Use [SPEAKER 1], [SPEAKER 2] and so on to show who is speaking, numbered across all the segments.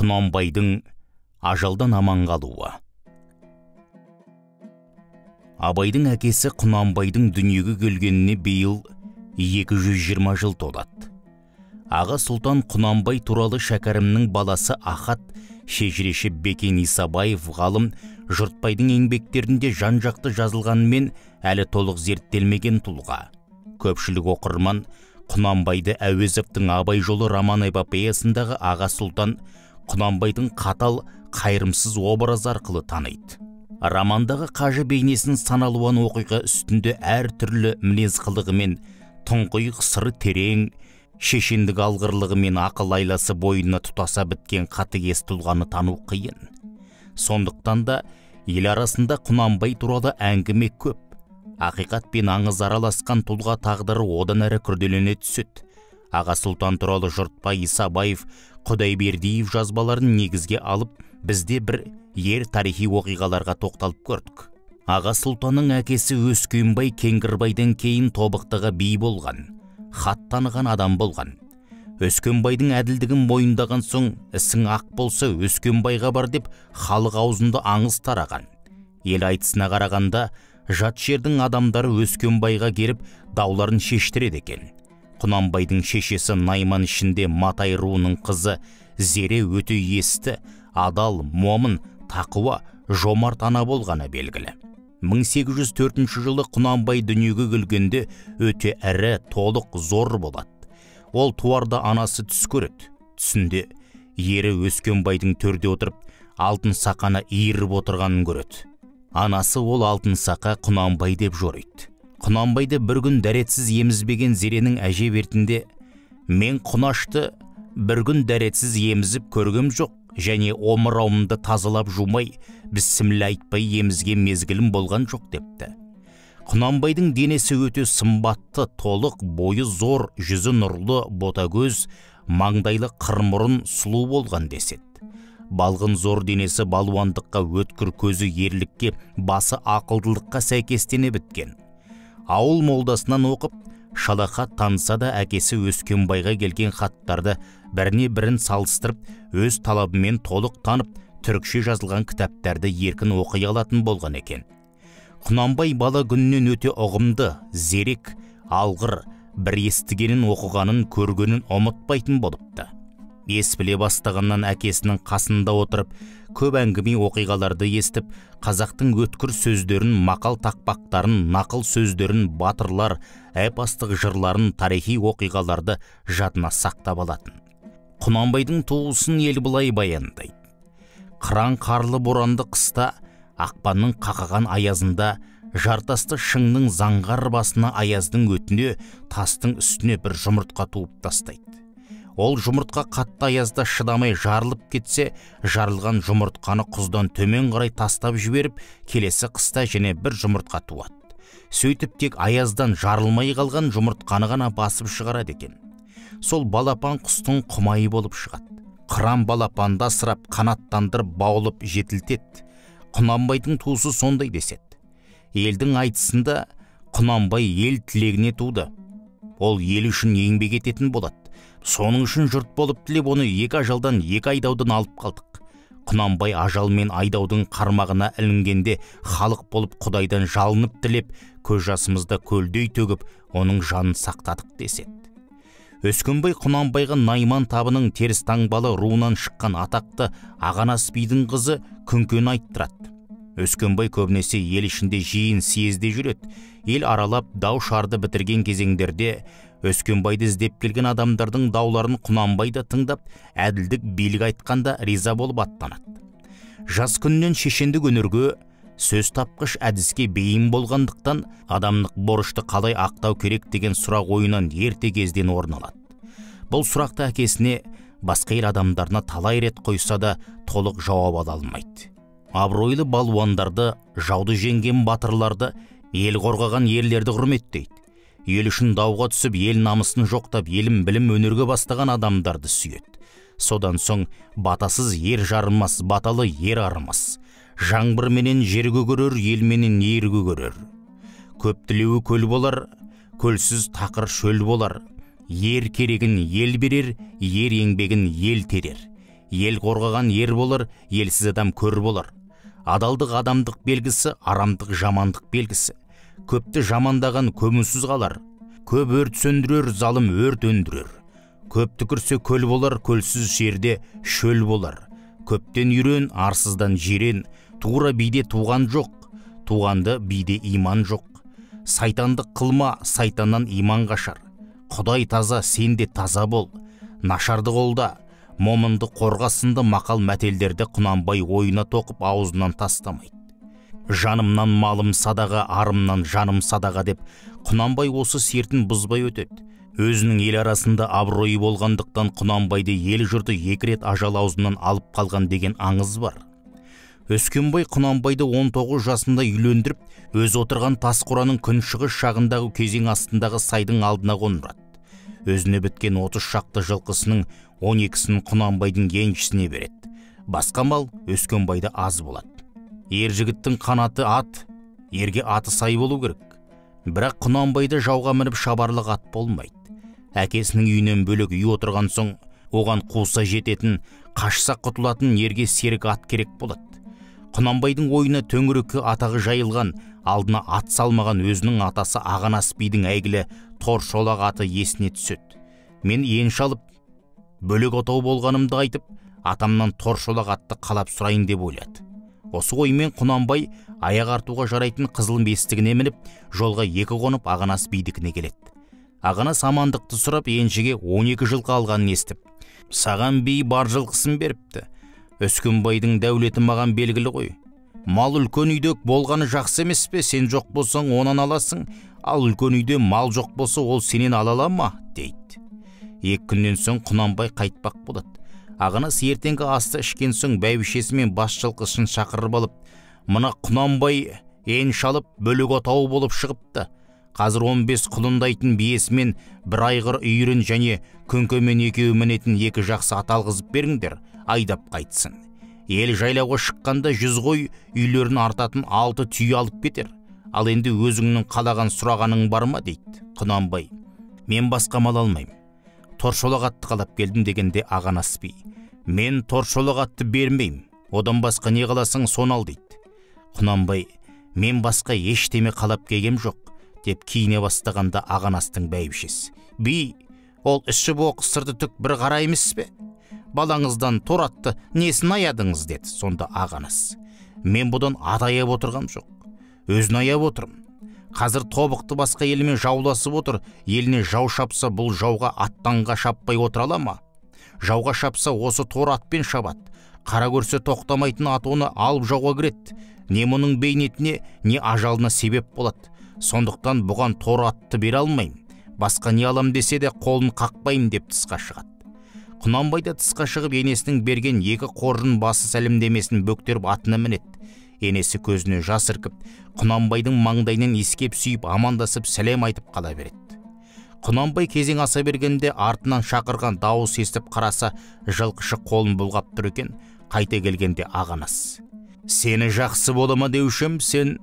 [SPEAKER 1] Құнанбайдың ажалдан аман қалуы. Абайдың әкесі Құнанбайдың дүниеге келгеніне биыл 220 жыл толады. Аға сұлтан Құнанбай туралы Шәкәрімнің баласы Ахат, шежіреші Бекен Исабаев ғалым Жұртбайдың еңбектерінде жан-жақты жазылғанымен әлі толық зерттелмеген тұлға. Көпшілік оқырман Құнанбайды Әуезовтің Абай жолы роман эпопеясындағы аға сұлтан Құнанбайдың қатал, қайырымсыз образы арқылы таниды. Романдағы қажы бейнесін саналуан оқиға үстінде әр түрлі мінез қылығымен, тұңғиық сыры терең, шешендік алғырлығымен ақыл айласы бойына тұтаса біткен қатыгез тұлғаны тану қиын. Сондықтан да ел арасында Құнанбай туралы әңгіме көп. Ақиқат пен аңыз араласқан тұлға тағдыры одан әрі күрделене түседі. Аға сұлтан туралы Жұртбай Исабаев, Құдайбердиев жазбаларын негізге алып, бізде бір ер тарихи оқиғаларға тоқталып көрдік. Аға сұлтанның әкесі Өскенбай Кеңгірбайдан кейін тобықтыға би болған, хат таныған адам болған. Өскенбайдың әділдігін мойындаған соң, ісің ақ болса Өскенбайға бар деп халық аузында аңыз тараған. Ел айтысына қарағанда, жат жердің адамдары Өскенбайға келіп дауларын шештіреді екен. Құнанбайдың шешесі Найман ішінде Матай руының қызы Зере өте есті, адал, момын, тақуа, жомарт ана болғаны белгілі. 1804 жылы Құнанбай дүниеге келгенде өте ірі, толық, зор болады. Ол туарда анасы түс көреді. Түсінде ері Өскенбайдың төрде отырып, алтын сақаны иіріп отырғанын көреді. Анасы ол алтын сақа Құнанбай деп жориды. Құнанбайды бір күн дәретсіз емізбеген Зеренің әже бертінде, «Мен Құнашты бір күн дәретсіз емізіп көргем жоқ, және омырауымды тазалап жумай, бісміллә айтпай емізген мезгілім болған жоқ» депті. Құнанбайдың денесі өте сымбатты, толық, бойы зор, жүзі нұрлы, ботагөз, маңдайлы қырмұрын сұлу болған деседі. Балғын зор денесі балуандыққа, өткір көзі ерлікке, басы ақылдылыққа сәйкестене біткен. Ауыл молдасынан оқып, шалаха таныса да әкесі Өскенбайға келген хаттарды біріне бірін салыстырып, өз талабымен толық танып, түрікше жазылған кітаптарды еркін оқи алатын болған екен. Құнанбай бала күнінен өте ұғымды, зерек, алғыр, бір естігенін, оқығанын, көргенін ұмытпайтын болыпты. Ес біле бастағаннан әкесінің қасында отырып, көп әңгіме оқиғаларды естіп, қазақтың өткір сөздерін, мақал тақпақтарын, нақыл сөздерін, батырлар, эпостық жырларын, тарихи оқиғаларды жадына сақтап алатын. Құнанбайдың туысын ел былай баяндайды. Қыран қарлы боранды қыста, ақпанның қақаған аязында, жартасты шыңның заңғар басына аяздың өтіне, тастың үстіне бір жұмыртқа туып тастайды. Ол жұмыртқа қатты аязда шыдамай жарылып кетсе, жарылған жұмыртқаны құздан төмен қарай тастап жіберіп, келесі қыста және бір жұмыртқа туады. Сөйтіп тек аяздан жарылмай қалған жұмыртқаны ғана басып шығарады екен. Сол балапан құстың құмайы болып шығады. Қыран балапанды асырап, қанаттандырып, баулып жетілтеді. Құнанбайдың туысы сондай деседі. Елдің айтысында Құнанбай ел тілегіне туды. Ол ел үшін еңбек ететін болады. Соның үшін жұрт болып тілеп, оны екі ажалдан, екі айдаудан алып қалдық. Құнанбай ажал мен айдаудың қармағына ілінгенде халық болып Құдайдан жалынып тілеп, көз жасымызды көлдей төгіп, оның жанын сақтадық деседі. Өскенбай Құнанбайға Найман табының теріс таңбалы руынан шыққан атақты Ағанас бидің қызы Күңкені айттырады. Өскенбай көбінесе ел ішінде жиын съезде жүреді. Ел аралап дау шарды бітірген кезеңдерде Өскенбайды іздеп келген адамдардың дауларын Құнанбай да тыңдап, әділдік билік айтқанда риза болып аттанады. Жас күннен шешендік өнерге, сөз тапқыш әдіске бейім болғандықтан, адамдық борышты қалай ақтау керек деген сұрақ ойынан ерте кезден орын алады. Бұл сұрақты әкесіне, басқа ел адамдарына талай рет қойса да толық жауап ала алмайды. Абыройлы балуандарды, жауды жеңген батырларды, ел қорғаған ерлерді құрметтейді. Ел үшін дауға түсіп, ел намысын жоқтап, елім білім өнерге бастаған адамдарды сүйеді. Содан соң батасыз ер жарымас, баталы ер арымас. Жаңбыр менен жер көгерер, ел менен ер көгерер. Көп тілеуі көл болар, көлсіз тақыр шөл болар. Ер керегін ел берер, ер еңбегін ел терер. Ел қорғаған ер болар, елсіз адам көр болар. Адалдық адамдық белгісі, арамдық жамандық белгісі. Көпті жамандаған көмусіз қалар. Көп өрт сөндірер, залым өрт өндірер. Көп түкірсе көл болар, көлсіз жерде шөл болар. Көптен үйрен, арсыздан жирен. Тура биде туған жоқ, туғанды биде иман жоқ. Сайтандық қылма, сайтаннан иман қашар. Құдай таза, сен де таза бол. Нашарды қолда, момынды қорғасынды мақал мәтелдерді Құнанбай ойына тоқып аузынан тастамайды. Жанымнан малым садаға, арымнан жаным садаға деп Құнанбай осы сертін бұзбай өтеді. Өзінің ел арасында абыройы болғандықтан Құнанбайды ел жұрты екі рет ажал аузынан алып қалған деген аңыз бар. Өскенбай Құнанбайды 19 жасында үйлендіріп, өз отырған тас қораның күншығыс жағындағы кезең астындағы сайдың алдына қондырады. Өзіне біткен 30 шақты жылқысының 12-сін Құнанбайдың еншісіне береді. Басқа мал Өскенбайда аз болады. Ер жігіттің қанаты ат, ерге аты сай болу керек. Бірақ Құнанбайда жауға мініп шабарлық ат болмайды. Әкесінің үйінен бөлек үй отырған соң, оған қуса жететін, қашса құтылатын ерге серік ат керек болады. Құнанбайдың ойына төңірекке атағы жайылған, алдына ат салмаған өзінің атасы Ағанас бидің әйгілі Торшолақ аты есіне түседі. Мен енші алып, бөлек отау болғанымды айтып, атамнан Торшолақ атты қалап сұрайын деп ойлады. Осы оймен Құнанбай аяқ артуға жарайтын қызыл бестігіне мініп, жолға екі қонып Ағанас бидікіне келеді. Ағанас амандықты сұрап, еншіге 12 жылқы алғанын естіп, саған би бар жылқысын беріпті. Өскенбайдың дәулеті маған белгілі ғой. Мал үлкен үйде болғаны жақсы емес пе? Сен жоқ болсаң, онан аласың. Ал үлкен үйде мал жоқ болса, ол сенен ала ала ма? Дейді. Екі күннен соң Құнанбай қайтпақ болады. Ағанас ертеңгі асты ішкен соң бәйбішесі мен бас жылқышын шақырып алып, мына Құнанбай енші алып бөлек отауы болып шығыпты. Қазір 15 құлындайтын биесімен бір айғыр үйірін және күңкемен екеуі мінетін екі жақсы ат алғызып беріңдер, айдап қайтсын. Ел жайлауға шыққанда 100 қой үйлерін артатын 6 түйе алып кетер. Ал енді өзіңнің қалаған сұрағаның бар ма, дейді Құнанбай. Мен басқа мал алмаймын. Торшолақ атты қалап келдім дегенде Ағанас би, мен торшолақ атты бермеймін, одан басқа не қаласаң соны ал, дейді. Құнанбай, мен басқа ештеме қалап келгем жоқ, деп киіне бастағанда Ағанастың бәйбішесі, би, ол іші боқ сырты түк бір қара емес пе? Балаңыздан тор атты несін аядыңыз, деді. Сонда Ағанас, мен бұдан ат аяп отырғам жоқ, өзін аяп отырмын. Қазір тобықты басқа елмен жауласып отыр, еліне жау шапса, бұл жауға аттанға шаппай отыра ала ма? Жауға шапса, осы тор атпен шабады. Қара көрсе тоқтамайтын ат оны алып жауға кіреді. Не мұның бейнетіне, не ажалына себеп болады. Сондықтан бұған тор атты бере алмаймын. Басқа не алам десе де қолын қақпаймын, деп тысқа шығады. Құнанбай да тысқа шығып, енесінің берген екі қоржын басы сәлемдемесін бөктеріп атына мінеді. Енесі көзіне жас іркіп, Құнанбайдың маңдайынан иіскеп сүйіп, амандасып сәлем айтып қала береді. Құнанбай кезең аса бергенде артынан шақырған дауыс естіп қараса, жылқышы қолын бұлғап тұр екен. Қайта келгенде Ағанас, сені жақсы бола ма деушім, сен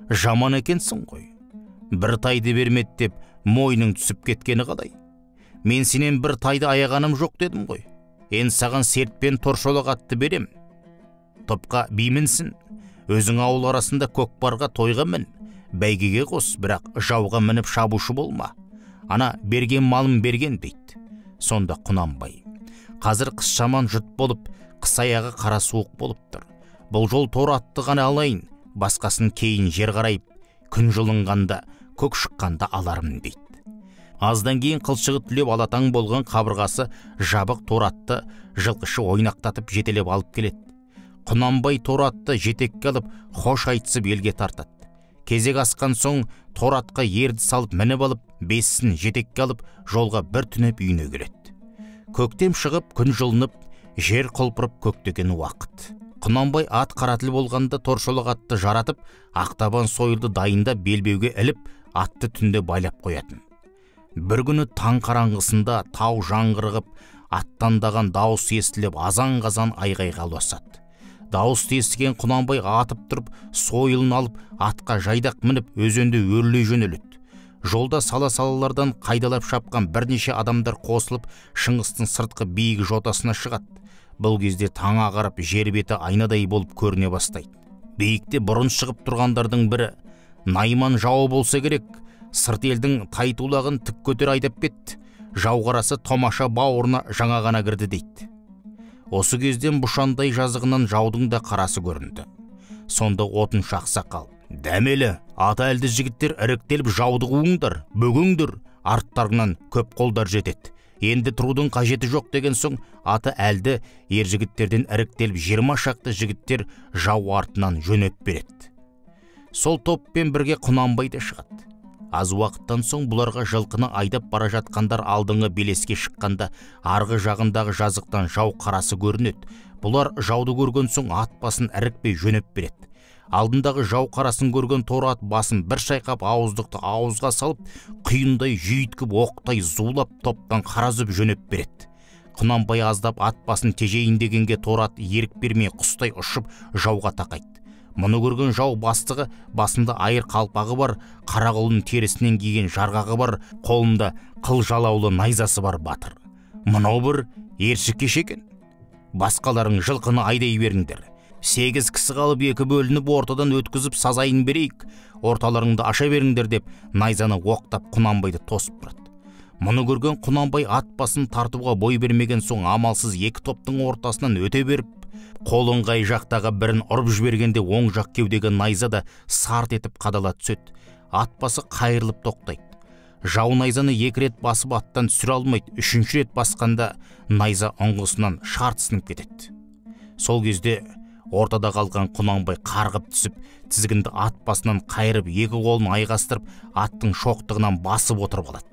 [SPEAKER 1] жаман екенсің ғой. Бір тайды бермеді деп мойның түсіп кеткені қалай? Мен сенен бір тайды аяғаным жоқ дедім ғой. Енді саған сертпен торшолақ атты берем. Топқа би мінсін. Өзің ауыл арасында көкпарға тойға мін, бәйгеге қос, бірақ жауға мініп шабушы болма. Ана берген малым берген, дейді. Сонда Құнанбай, қазір қыс жаман жұт болып, қыс аяғы қара суық болып тұр. Бұл жол тор атты ғана алайын, басқасын кейін жер қарайып, күн жылынғанда, көк шыққанда алармын, дейді. Аздан кейін қылшығы түлеп алатаң болған қабырғасы жабық тор атты жылқышы ойнақтатып жетелеп алып келеді. Құнанбай тор атты жетекке алып, хош айтысып елге тартады. Кезек асқан соң тор атқа ерді салып мініп алып, бесін жетекке алып, жолға бір түнеп үйіне келеді. Көктем шығып, күн жылынып, жер құлпырып көктеген уақыт. Құнанбай ат қаратыл болғанда торшолақ атты жаратып, ақтабан сойылды дайындап белбеуге іліп, атты түнде байлап қоятын. Бір күні таң қараңғысында тау жаңғырығып, аттандаған дауыс естіліп, азан-қазан айғайға ұласады. Дауысты естіген Құнанбай атып тұрып, сойылын алып, атқа жайдақ мініп, өзенді өрлей жөнеледі. Жолда сала-салалардан қайдалап шапқан бірнеше адамдар қосылып, Шыңғыстың сыртқы биік жотасына шығады. Бұл кезде таң ағарып, жер беті айнадай болып көріне бастайды. Биікте бұрын шығып тұрғандардың бірі найман жауы болса керек, сырт елдің тайтулағын тік көтер айдап кетті, жау қарасы томаша бауырына жаңа ғана кірді дейді. Осы кезден Бұшандай жазығынан жаудың да қарасы көрінді. Сонда отыншы ақсақал: «Дәмелі, ата әлді жігіттер іріктеліп жауды қуыңдар, бөгіңдер, арттарынан көп қолдар жетеді. Енді тұрудың қажеті жоқ» деген соң аты әлді ер жігіттерден іріктеліп 20 шақты жігіттер жау артынан жөнеп береді. Сол топпен бірге Құнанбай да шығады. Аз уақыттан соң бұларға жылқыны айдап бара жатқандар алдыңғы белеске шыққанда арғы жағындағы жазықтан жау қарасы көрінеді. Бұлар жауды көрген соң ат басын ірікпей жөнеп береді. Алдындағы жау қарасын көрген торы ат басын бір шайқап, ауыздықты ауызға салып, құйындай жүйткіп, оқтай зулап, топтан қара үзіп жөнеп береді. Құнанбай аздап ат басын тежейін дегенге торы ат ерік бермей құстай ұшып жауға тақайды. Мұны көрген жау бастығы басында айыр қалпағы бар, қара құлын терісінен киген жарғағы бар, қолында қыл жалаулы найзасы бар батыр: «Мынау бір ершікеш екен. Басқаларың жылқыны айдай беріңдер. 8 кісі қалып 2 бөлініп ортадан өткізіп сазайын берейік, орталарыңды аша беріңдер» деп найзаны оқтап Құнанбайды тосып тұрады. Мұны көрген Құнанбай ат басын тартуға бой бермеген соң амалсыз 2 топтың ортасынан өте беріп, қол ыңғай жақтағы бірін ұрып жібергенде оң жақ кеудегі найза да сарт етіп қадала түседі. Ат басы қайырылып тоқтайды. Жау найзаны 2 рет басып аттан түсіре алмайды. 3-ші рет басқанда найза ұңғысынан шарт сынып кетеді. Сол кезде ортада қалған Құнанбай қарғып түсіп, тізгінді ат басынан қайырып, 2 қолын айқастырып, аттың шоқтығынан басып отырып алады.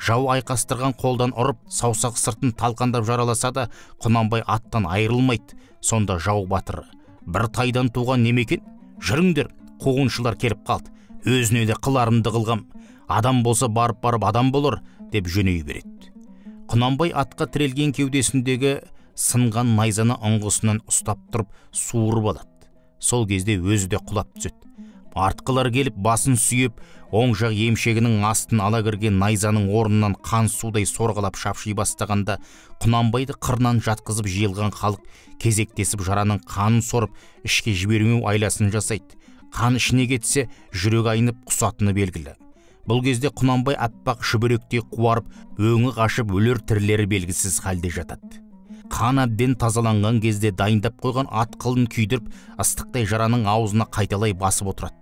[SPEAKER 1] Жау айқастырған қолдан ұрып, саусақ сыртын талқандап жараласа да, Құнанбай аттан айырылмайды. Сонда жау батыры: «Бір тайдан туған немекен, жүріңдер, қуғыншылар келіп қалды, өзіне де қыларымды қылғам, адам болса барып-барып адам болар» деп жөней береді. Құнанбай атқа тірелген кеудесіндегі сынған найзаны ұңғысынан ұстап тұрып суырып алады. Сол кезде өзі де құлап түседі. Артқылар келіп басын сүйеп, оң жақ емшегінің астын ала кірген найзаның орнынан қан судай сорғалап шапши бастағанда Құнанбайды қырынан жатқызып жиылған халық кезектесіп жараның қанын сорып ішке жібермеу айласын жасайды. Қан ішіне кетсе жүрек айнып құсатыны белгілі. Бұл кезде Құнанбай аппақ шүберектей қуарып, өңі қашып, өлер тірілері белгісіз халде жатады. Қан әбден тазаланған кезде дайындап қойған ат қылын күйдіріп, ыстықтай жараның аузына қайталай басып отырады.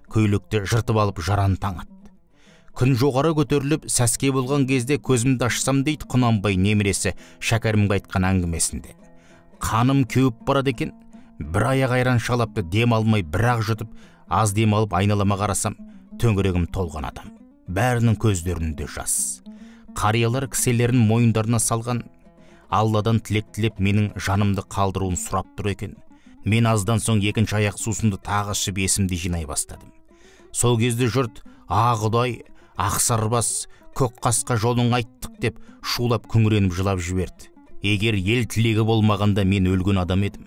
[SPEAKER 1] Көйлекті жыртып алып жараны таңады. Күн жоғары көтеріліп сәске болған кезде көзімді ашсам дейді Құнанбай немересі Шәкәрімге айтқан әңгімесінде. Қаным кеуіп барады екен, бір аяқ айран шалапты дем алмай бір-ақ жұтып, аз дем алып айналама қарасам, төңірегім толған адам. Бәрінің көздерінде жас. Қариялар кіселерін мойындарына салған, Алладан тілек тілеп менің жанымды қалдыруын сұрап тұр екен. Мен аздан соң екінші аяқ сусынды тағы ішіп есімді жинай бастадым. Сол кезде жұрт: «А Құдай, ақ сарбас, көк қасқа жолың айттық» деп шулап күңіреніп жылап жіберді. Егер ел тілегі болмағанда мен өлген адам едім.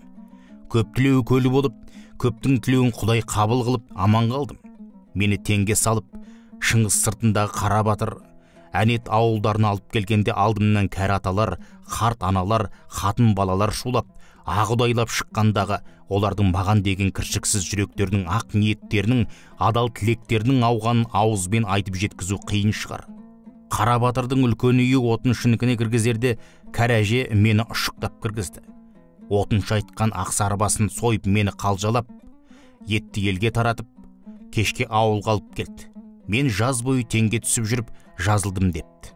[SPEAKER 1] Көп тілеуі көлі болып, көптің тілеуін Құдай қабыл қылып аман қалдым. Мені теңге салып, Шыңғыс сыртындағы қара батыр Әнет ауылдарына алып келгенде алдымнан кәрі аталар, қарт аналар, қатын балалар шулап, ағудайлап шыққандағы олардың маған деген кіршіксіз жүректерінің ақ ниеттерінің, адал тілектерінің ауғанын ауызбен айтып жеткізу қиын шығар. Қара батырдың үлкен үйі отыншыныкіне кіргізерде кәрі әже мені ұшықтап кіргізді. Отыншы айтқан ақ сарыбасын сойып мені қалжалап, етті елге таратып, кешке ауылға алып келді. Мен жаз бойы теңге түсіп жүріп жазылдым депті.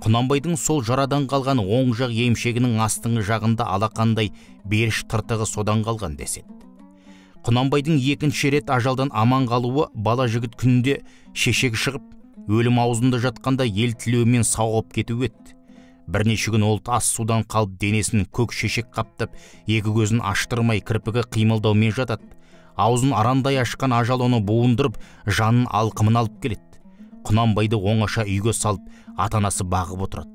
[SPEAKER 1] Құнанбайдың сол жарадан қалған оң жақ емшегінің астыңғы жағында алақандай беріш тыртығы содан қалған деседі. Құнанбайдың екінші рет ажалдан аман қалуы бала жігіт күнінде шешегі шығып, өлім аузында жатқанда ел тілеуімен сауығып кету еді. Бірнеше күн ол тас судан қалып денесін көк шешек қаптап, екі көзін аштырмай кірпігі қимылдаумен жатады. Аузын арандай ашқан ажал оны буындырып, жанын алқымын алып келеді. Құнанбайды оңаша үйге салып, ата-анасы бағып отырады.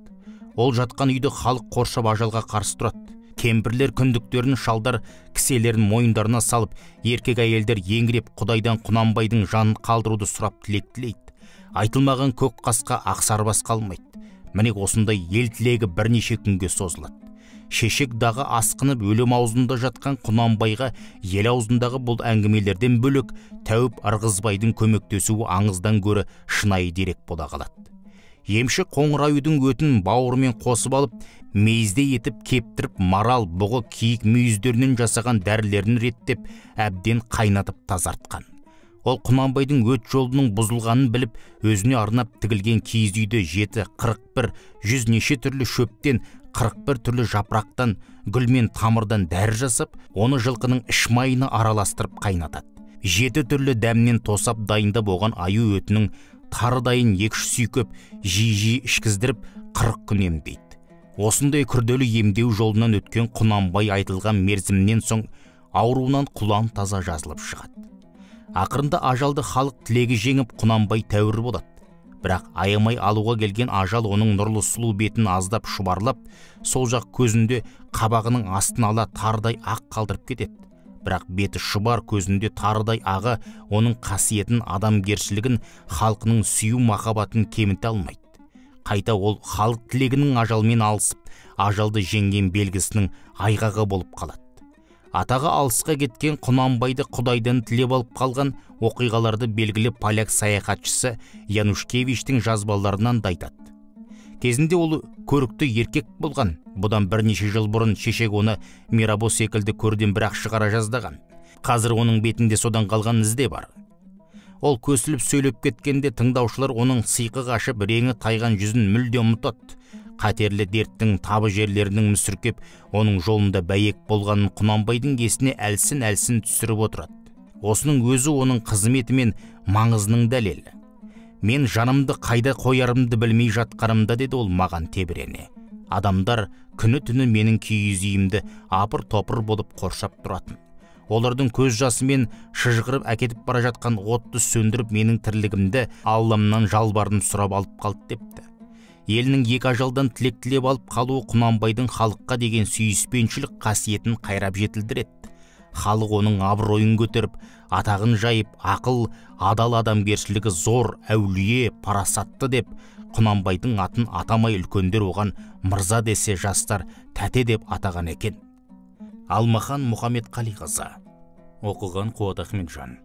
[SPEAKER 1] Ол жатқан үйді халық қоршап ажалға қарсы тұрады. Кемпірлер күндіктерін, шалдар кіселерін мойындарына салып, еркек әйелдер еңіреп Құдайдан Құнанбайдың жанын қалдыруды сұрап тілек тілейді. Айтылмаған көк қасқа ақ сарбас қалмайды. Міне осындай ел тілегі бірнеше күнге созылады. Шешек дағы асқынып өлім аузында жатқан Құнанбайға ел аузындағы бұл әңгімелерден бөлек тәуіп Ырғызбайдың көмектесуі аңыздан гөрі шынайы дерек бола қалады. Емші қоңыр аюдың өтін бауырымен қосып алып, мейіздей етіп кептіріп, марал, бұғы, киік мүйіздерінен жасаған дәрілерін реттеп, әбден қайнатып тазартқан. Ол Құнанбайдың өт жолының бұзылғанын біліп, өзіне арнап тігілген киіз үйде 7, 41, 100 неше түрлі шөптен, 41 түрлі жапырақтан, гүл мен тамырдан дәрі жасап, оны жылқының іш майына араластырып қайнатады. 7 түрлі дәмнен тосап дайындап оған аю өтінің тарыдайын 2-3 сүйкеп, жиі-жиі ішкіздіріп, 40 күн емдейді. Осындай күрделі емдеу жолынан өткен Құнанбай айтылған мерзімнен соң ауруынан құлан таза жазылып шығады. Ақырында ажалды халық тілегі жеңіп, Құнанбай тәуір болады. Бірақ аямай алуға келген ажал оның нұрлы сұлу бетін аздап шұбарлап, сол жақ көзінде қабағының астын ала тарыдай ақ қалдырып кетеді. Бірақ беті шұбар, көзінде тарыдай ағы оның қасиетін, адамгершілігін, халқының сүю махаббатын кеміте алмайды. Қайта ол халық тілегінің ажалмен алысып, ажалды жеңген белгісінің айғағы болып қалады. Атағы алысқа кеткен Құнанбайды Құдайдан тілеп алып қалған оқиғаларды белгілі поляк саяхатшысы Янушкевичтің жазбаларынан да айтады. Кезінде ол көрікті еркек болған. Бұдан бірнеше жыл бұрын шешек оны Мирабо секілді көрден бірақ шығара жаздаған. Қазір оның бетінде содан қалған із де бар. Ол көсіліп сөйлеп кеткенде тыңдаушылар оның сиқы қашып, реңі тайған жүзін мүлде ұмытады. Қатерлі дерттің табы жерлерінің мүсіркеп, оның жолында бәйек болғанын Құнанбайдың есіне әлсін-әлсін түсіріп отырады. Осының өзі оның қызметі мен маңызының дәлелі. Мен жанымды қайда қоярымды білмей жатқанымда, деді ол маған тебірене. Адамдар күні-түні менің киіз үйімді апыр-топыр болып қоршап тұратын. Олардың көз жасымен шыжғырып әкетіп бара жатқан отты сөндіріп, менің тірлігімді Алламнан жалбарын сұрап алып қалды депті. Елінің екі ажалдан тілек тілеп алып қалуы Құнанбайдың халыққа деген сүйіспеншілік қасиетін қайрап жетілдіреді. Халық оның абыройын көтеріп, атағын жайып, ақыл, адал адамгершілігі зор, әулие, парасатты деп Құнанбайдың атын атамай үлкендер оған мырза десе, жастар тәте деп атаған екен. Алмахан Мұхамедқалиқызы. Оқыған Қуат Ахметжан.